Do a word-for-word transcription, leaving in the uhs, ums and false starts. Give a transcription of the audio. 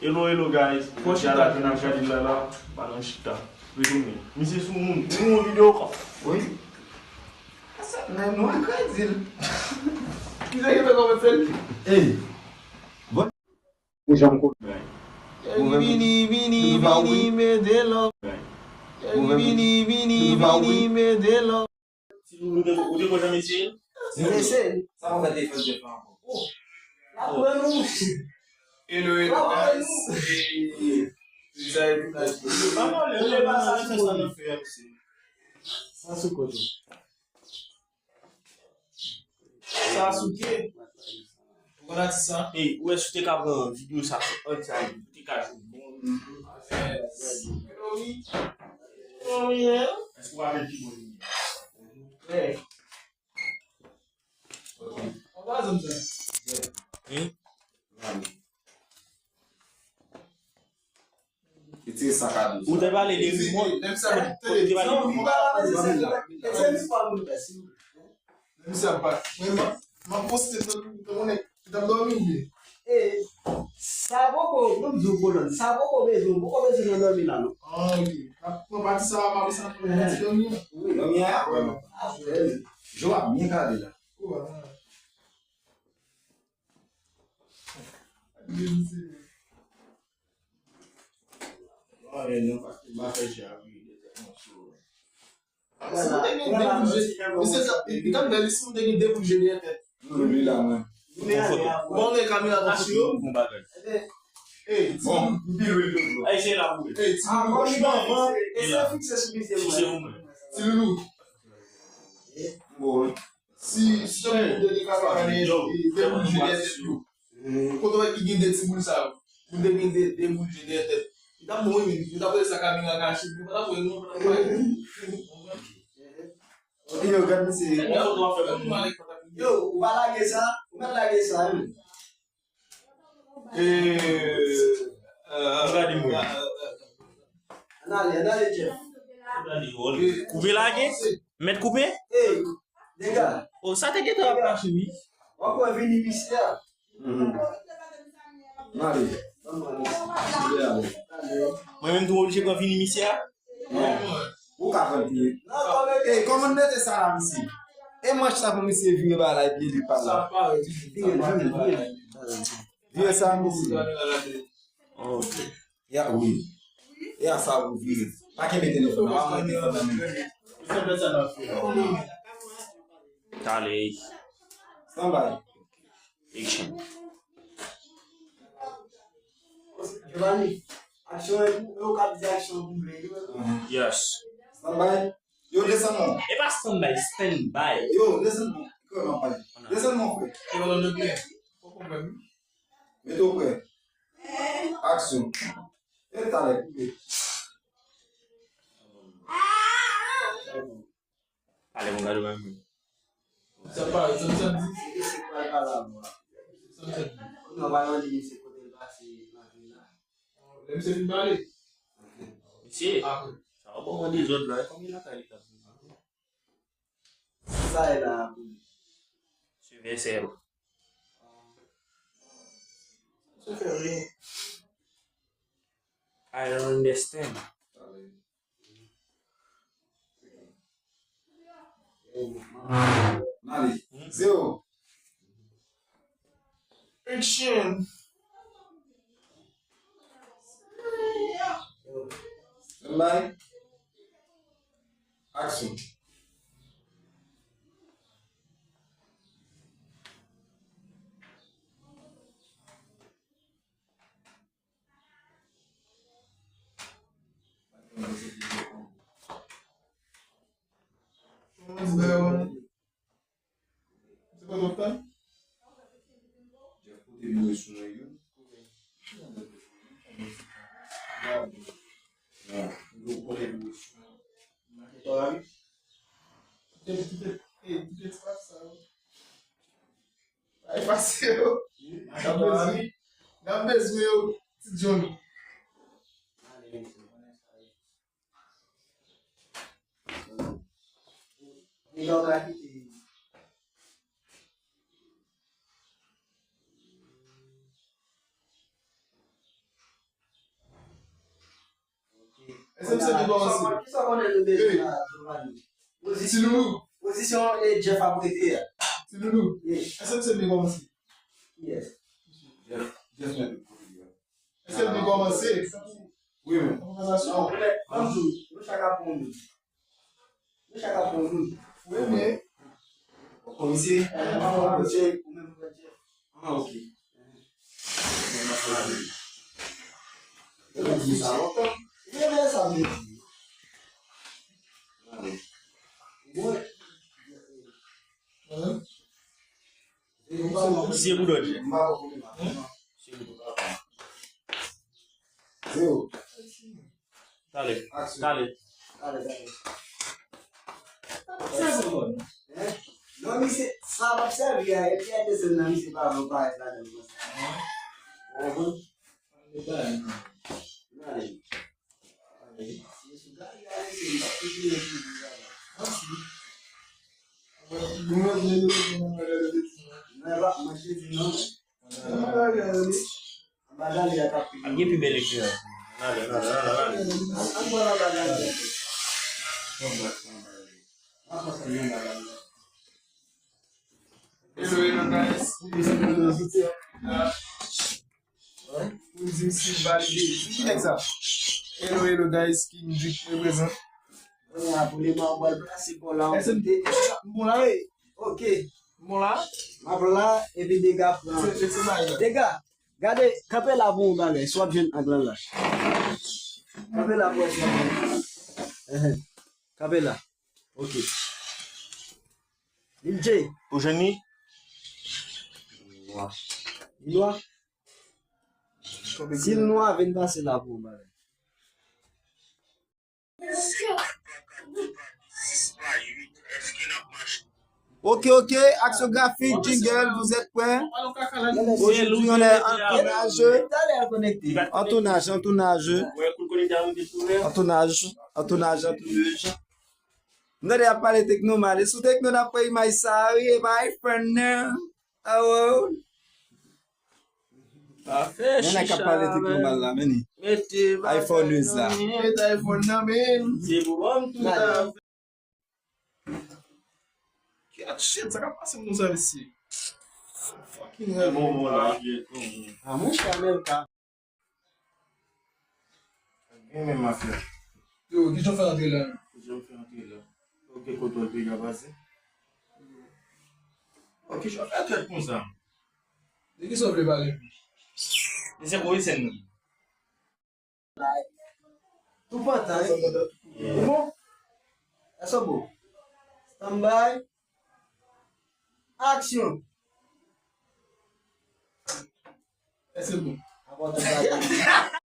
Hello, hello, guys. Jodi a la, jan n ap gade l la, la, pa nan chita. Retounen. Misye sou moun. Ou yon videyo kò. Wi. Sa, men nou an kredil. Ki sa ki fè kòmanse l? Ey. Bon. Ou janm ko. Vini, vini, vini, mete lòk. Vini, vini, vini, mete lòk. Ou te, ou te konn janm eseye l? Mwen eseye. Sa mwen fè telefòn Jeff la ankò. Oh. La pran nou. Hello, hello, guys. Hey. Sa e tout la. Pa pale, ou te pa sa sou kote. Sa sou kote. Sa souke. Ou konn atis sa? Ey, ou wè si w te ka pran videyo sa sou Android, ou te ka jwe bon. Èske w pa fè l pi bon jodi a? Ey. Anba zòn sa. Wi. Li tire sak a do. Ou te pale de remòt. Menm sa, tande, ou te pale de remòt. Menm sa, pa. Mwen, m ap poste nan, nan, nan, nan, nan, nan, nan, nan, sa poko, mwen m di w kolòn, sa poko bezwen, poko bezwen nan dòmi la non. Ah, ok. N ap pran pati sa, m ap pase nan pati dòmi an. Wi. Dòmi an, wi. Apre. Jou ap byen kale la. Wi, wi. Mwen, non, paske m pa fè jè avè li, tèt mwen cho. Si m te gen de boul je, misye sa, li t ap bèl, si m te gen de boul je dèyè tèt. Non, li la, mwen. Bon, men kamera kache yo. Bon bagay. Ey, bon, m pi lwen toujou. Ay, se la pou. Ey, ti moun, franchman, e se fikse sou misye, mwen. Ti loulou. Bon. Si, si te moun te gen kamera, de boul je dèyè tèt yo. Kote w wè ki gen de ti boul sa yo? Moun te gen de, de boul je dèyè tèt. Li t ap bon, wi, men li t ap wè sa kamera kache, li pa t ap wè nou, pa t ap wè nou. Yo, gad misye. Yo, ou pa lage sa, ou pa lage sa, wi. E, e, gade mwen. Ann ale, ann ale, Jeff. Koupe lage? Mèt koupe? Ey, dega. O, sa te gentan ap mache, wi. W ap wè vini misye a. Mhm. Mari. Mwen menm tou oblije pran vini misye a? Non. Ou ka pran vini. Ey, kòman n mete sa la, misye? E manch sa pou misye vire ba la epi li pa la. Vire, vire, vire. Vire sa, misye. Ok. Ya, wi. E a sa ou vire. Pa kenbe telefòn nan, pa pran telefòn nan men. Talè. Stand by. Action. Giovanni, action, e ou ka di action pou mwen. Yes. Stand by. Yo, desann non. E pa stand by, stand by. Yo, desann non. Kòman pale? Desann non, frè. Yo, non, non, non. Mete w prè. Aksyon. E talè, koupe. Pale, mwen gade mwen. Sa pa, sa, sa di. Sa, sa di. Non, pa nan li, se kote l pase nan vi la. Lè misye fin pale. Misye. Apre. Sa w bon, mwen dezòd la, e kòman lakay li t ap viv? Sa e la pou li. Sivèsèl. Sa fè rien. I don't understand. Mali. Zero. Action. Stand by. Action. Se pa dòkta? Jeff pote boure sou mwen youn. Yo pote boure sou mwen. Kite, kite, kite ti pati sa yo. Ay pase yo. N ap bezwen, n ap bezwen yo. Ti John. Deja w ka kite. Èske m se byen kòmanse? Kisa w konnen nou bezwen la, Giovanni? Ti loulou. Pozisyon e Jeff ap rete a. Ti loulou. Èske m se byen kòmanse? Yes. Jeff, Jeff mèt. Èske m byen kòmanse? Wi, men. Konvèsasyon. Non, men, ban m di w, nou chak ap pran yon moun. Nou chak ap pran yon moun. Wi, men. Komisè, ou menm ou pran Jeff. Ah, ok. Siye pou dòt. Talè. Talè. Talè, talè. Non, misye, sa p ap sèvi a, epi a desann nan, misye pa vle parèt ladan l konsa. Ou konprann? Gen pi bèl ekri a. Hello, hello, guys. Pou di m si valide. Ki nèg sa? Hello, hello, guys. King Drake reprezant. Kounye a, pou li, mwen pral plase bò la. Èske m bon la, wi? Ok. M bon la? M ap la, epi Dega pran. Se, se, se bagay la. Dega, gade, kanpe la pou yon bagay, si w ap jwenn ang lan la. Kanpe la pou wè si w ap jwenn. Ehe. Kanpe la. Ok. Lil J. Ou jwenn li? Nwa. Li nwa? Si l nwa, vin pase la pou yon bagay. Ok, ok, action graphique, jingle, vous êtes prêts? Aujourd'hui, on est en tournage. En tournage, en tournage. En tournage, en tournage, en tournage. Nou ap pale tekno mal. E sou tekno n ap pran imaj sa, wi, e pa iPhone, non. Awo. Pa fè chicha, men nèg k ap pale tekno mal la, men ni. Mete bagay nan men. Mete iPhone nan men. Se pou ban m tout afè. Kèt, shit, sa k ap pase m konsa, mesye? Fucking hell. Bon, bon, la, a, monchè, men pa. Gen menm afè. Yo, kijan w fè antre la? Kijan w fè antre la? Ok, kote w deja pase? Oh, kijan w fè tèt konsa? De kisa w vle pale? Li se polisyè, non? Tou pantan, wi. Ou bon? Èske w bon? Stand by. Action. Èske w bon?